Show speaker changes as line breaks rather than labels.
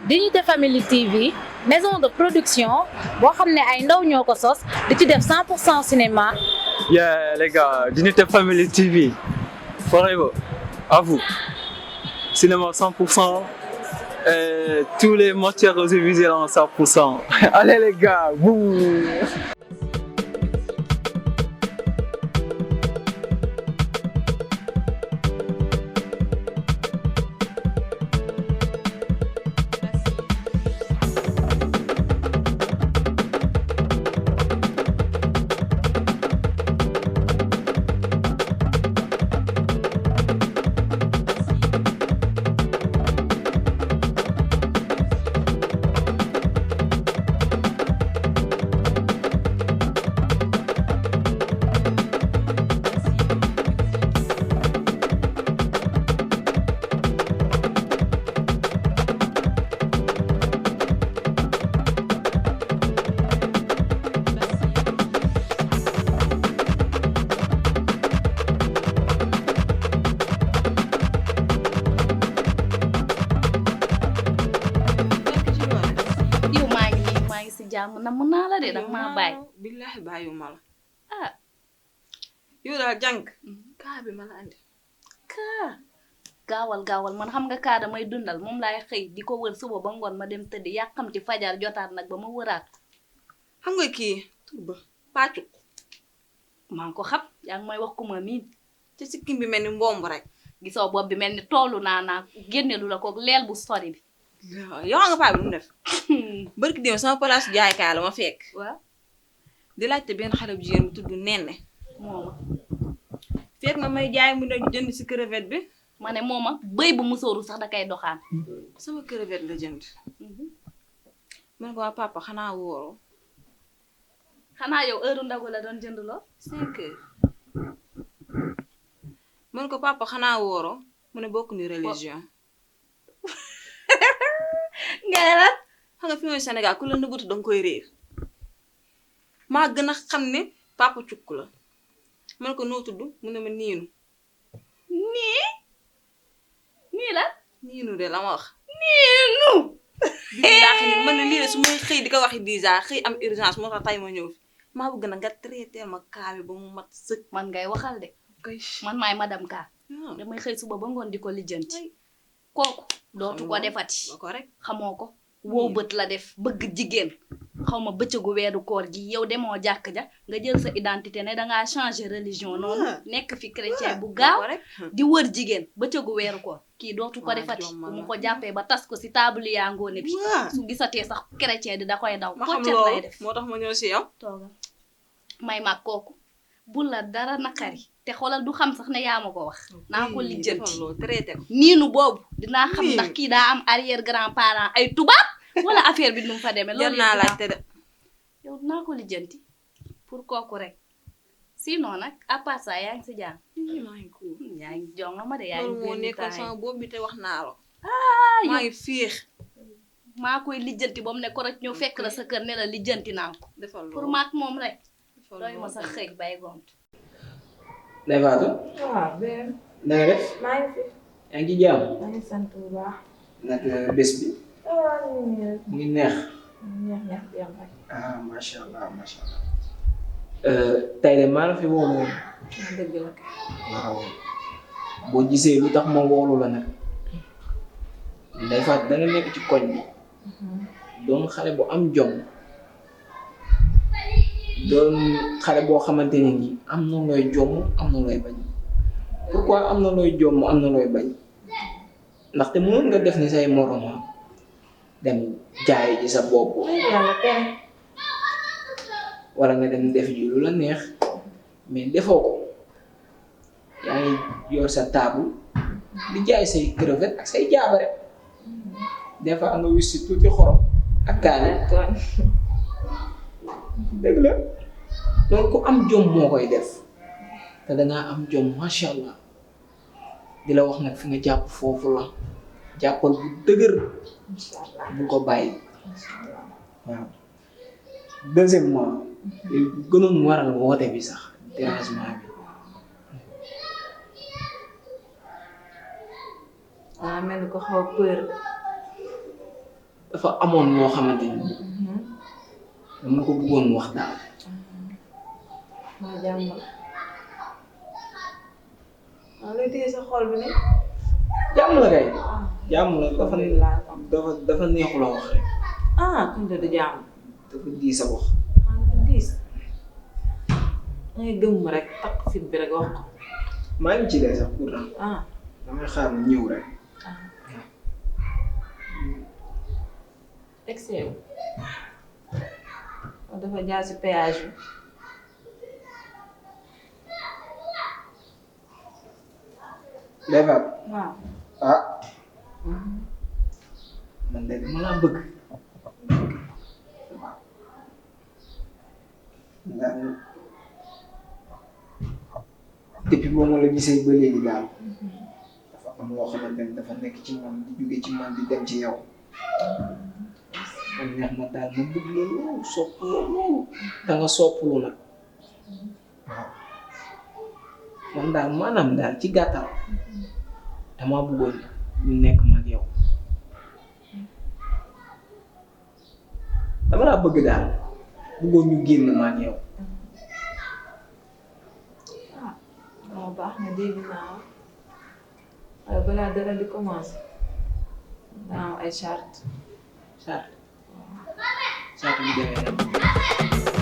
Dignité Family TV maison de production boo xam ne ay ndaw ñoo ko sos di ci def 100% cinéma.
Yeah les gars, Dignité Family TV forever à vous. Cinéma 100%, tous les matières audiovisuelles en 100%. Allez les gars, boum.
jàmm na mun naa la de danga maa bàyyi.
billahi bàyyi ma la.
ah.
yow daal jàng. kaa bi ma la andi.
kaa. gaawal man xam nga kaa damay dundal moom laay xëy di ko wër suba ba ngoon ma dem tëdd yàqamti fajar jotaat nag ba ma wëraat.
xam nga kii tur ba pàccu.
maa ngi ko xam yaa ngi may wax ku ma miin.
ci sikkim bi mel ni mbomb rek.
gisoo bopp bi mel ni toolu naa génne lu la ko leel bu sori bi.
yow nga paa bi mu def. barki dem sama place jaaykaay la ma fekk.
waaw.
di laajte benn xale bu jigéen bu tudd Nene.
mooma.
fekk nga may jaay mu ne jënd si crevette bi.
ma ne mooma bëy bu musóoru sax da kay doxaan.
sama crevette la jënd. man ko waa papa xanaa wóoroo.
xanaa yow heure ndagu la doon jënd loo.
5 heures. man ko papa xanaa wóoroo mu ne bokk ni religion.
nga ne la.
xam nga fi mooy Sénégal ku la nëbbatu danga koy réer. maa gën a xam ne papa cukk la. man ko noo tudd mu ne ma niinu.
nii la.
niinu de la ma wax.
niinu.
billaahi ni man ne lii de su may xëy di ko waxi déjà xëy am urgence moo tax tay ma ñëw fi maa bëgg na nga traité ma kaa bi ba mu mat sëkk.
man ngay waxal de. man maay madame Ka. damay xëy suba ba ngoon di ko lijjanti. kooku dootu ko defati.
ko rek
xamoo ko. woo bët la def bëgg jigéen. xaw ma bëccëgu weeru koor gi yow demoo jàkk ja nga jël sa identité ne dangaa changer religion noonu. nekk fi chrétien bu gaaw di wër jigéen bëccëgu weeru koor. kii dootu ko defati bu mu ko jàppee ba tas ko si table yaa ngoone bi. su gisatee sax chrétien di da koy daw.
ma xam
poccet lay def
moo tax ma ñëw si yow.
toogal may mag kooku bu la dara nakari te xoolal du xam sax ne yaa ma ko wax. naa ko lijjanti
traité ko.
niinu boobu dinaa xam ndax kii daa am arrière grand parent ay tubaab wala affaire bi nu mu fa demee. loolu
naa laajte de.
yow dinaa ko lijjanti pour kooku rek sinon nag à part ça yaa ngi si jàmm. yaa ngi jonga ma de yaa ngi.
moo nekkoon sama boobu bi te wax naa la.
yow
maa ngi fiix.
maa koy lijjanti ba mu ne ko rek ñëw fekk la sa kër ne la lijjanti naa ko.
defal loolu
pour maak moom rek. doy ma sa xëy bay gont.
Ndeye Fatou.
waaw benn.
na nga def.
maa ngi fi.
yaa ngi ci jàmm.
maa ngi sant bu baax.
naka bés bi.
waaw ñu
mu ngi neex.
neex bi am rek.
ah macha allah macha allah. tey de maa la fi woo moom.
dëgg la.
waaw boo gisee lu tax ma woolu la nag. Ndeye Fatou da nga nekk ci koñ bi. doon xale bu am jom. doon xale boo xamante ne nii am na looy jomm am na looy bañ. pourquoi am na looy jomm am na looy bañ. ndaxte mënoon nga def ni say moroma dem jaay ci sa bopp.
yàlla tere.
wala nga dem def ji lu la neex mais defoo ko yaa ngi yor sa table di jaay say crevette ak say jaabare des fois nga wis si tuuti xorom ak kaani. dëgg la loolu ku am jom moo koy def te dangaa am jom macha allah di la wax nag fi nga jàpp foofu la jàppal bu dëgër bu ko bàyyi waaw. deuxièmement li gënoon waral woote bi sax dérangement bi.
waaw mel ni ko xaw a peur.
dafa amoon moo xamante ni dama ko bëggoon wax daal.
maa jàmm la. maa lay téye sa xol bi ne.
jàmm la kay. jàmm la
alhamdulilah.
dafa neexu la wax rek.
kuñ de du jàmm.
dafa diis a wax.
dafa diis. ngay gëmm rek takk fit bi rek wax ko.
maa ngi ci dee sax pourtant. damay xaar mu ñëw rek.
excellent. dafa jaar si péage bi.
Defar.
waaw.
Man de dama laa bëgg. ndax depuis boo ma la gisee ba léegi daal dafa am loo xamante ne dafa nekk ci man di jóge ci man di dem ci yow. man neex ma daal ma bëgg la loolu sopp la loolu. da nga sopplu nag. waaw. man daal maanaam daal ci gàttal dama bëggoon ñu nekk ma ak yow. dama laa bëgg daal bëggoon ñu génn ma ak yow.
waaw baax na dégg naa waaye balaa dara di commencé daa am ay charte.
Charte bi demee nag.